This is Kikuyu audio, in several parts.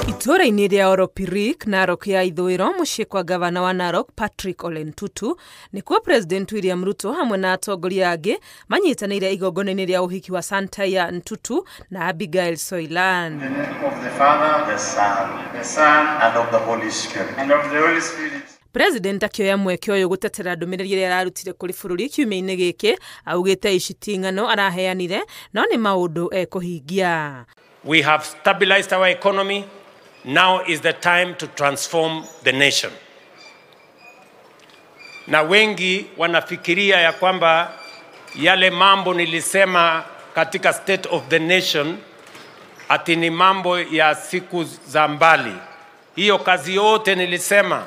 Itũũra-inĩ rĩa Oropirik, Narok ya ithũĩro, mũciĩ kwa gavana wa Narok Patrick Ole Ntutu, nĩkuo President William Ruto hamwe na atongoria angĩ manyitanĩire igongona-inĩ rĩa ũhiki wa Santaya Ntutu na Abigail Soilan. In the name of the Father, the Son, the Son, and of the Holy Spirit. And of the Holy Spirit. President akĩoya mweke ũyũ gũtetera ndũmĩrĩri ĩrĩa ararutire kũrĩ bũrũri kiumia-inĩ gĩkĩ, augĩte ici ti ng'ano araheanire no nĩ maũndũ ekũhingia. We have stabilized our economy. Now is the time to transform the nation. Na wengi wanafikiria ya kwamba yale mambo nilisema katika State of the Nation ati ni mambo ya siku za mbali. Hiyo kazi yote nilisema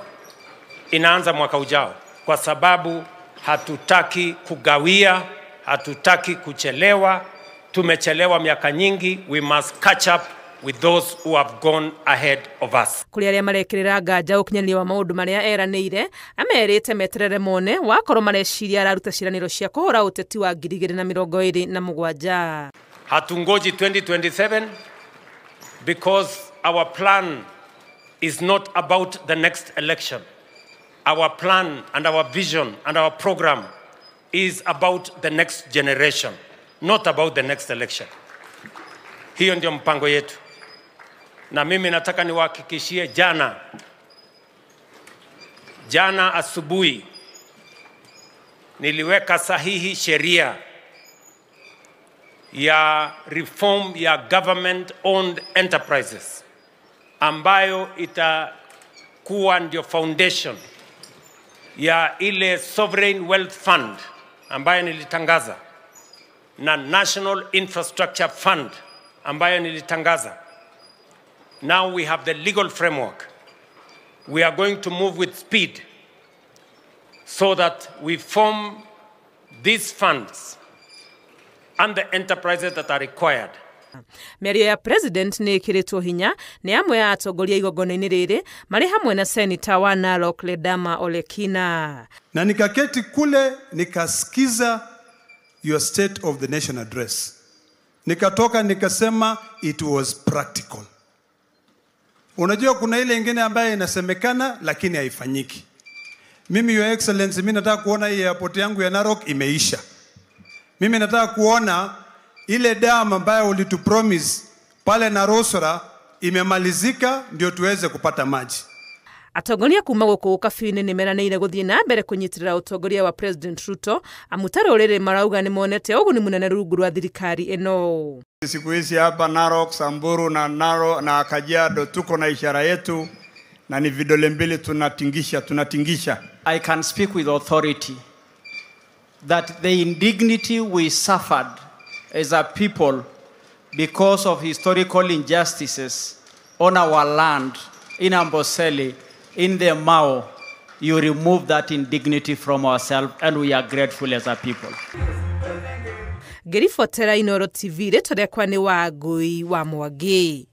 inaanza mwaka ujao, kwa sababu hatutaki kugawia, hatutaki kuchelewa. Tumechelewa miaka nyingi, we must catch up with those who have gone ahead of us. Kũrĩ arĩa marekĩrĩra nganja ũkinyanĩria wa maũndũ marĩa eranĩire, amerĩte meterere mone wakorwo mareciria araruta ciĩranĩro cia kũhũra ũteti wa 2027. Hatungoji 2027 because our plan is not about the next election. Our plan and our vision and our program is about the next generation, not about the next election. Hiyo ndio mpango yetu. Na mimi nataka niwahakikishie, jana asubuhi niliweka sahihi sheria ya reform ya government owned enterprises ambayo itakuwa ndio foundation ya ile Sovereign Wealth Fund ambayo nilitangaza na National Infrastructure Fund ambayo nilitangaza. Now we have the legal framework. We are going to move with speed so that we form these funds and the enterprises that are required. Mĩario ya President nĩ ĩkĩrĩtwo hinya nĩ amwe a atongoria igongona-inĩ rĩrĩ marĩ hamwe na Seneta wa Narok Ledama Olekina. Na nikaketi kule nikasikiza your State of the Nation address. Nikatoka nikasema it was practical. Unajua kuna ile ingine ambayo inasemekana lakini haifanyiki. Mimi, Your Excellency, mimi nataka kuona hii airport yangu ya Narok imeisha. Mimi nataka kuona ile dam ambayo ulitupromise pale Narosora imemalizika ndio tuweze kupata maji. Atongoria kuma gũkũ ũkabi-inĩ nĩ meranĩire gũthiĩ na mbere kũnyitĩrĩra ũtongoria wa President Ruto, amu ta rũrĩrĩ marauga nĩ monete ũguni mũnene rungu rwa thirikari ĩno. Siku hizi hapa Narok, Samburu na Narok na Kajiado tuko na ishara yetu na ni vidole mbili tunatingisha, tunatingisha. I can speak with authority that the indignity we suffered as a people because of historical injustices on our land in Amboseli, in the Mao, you remove that indignity from ourselves and we are grateful as a people. Ngĩribotera Inooro TV, rĩtwa rĩakwa nĩ Wangũi wa Mwangi.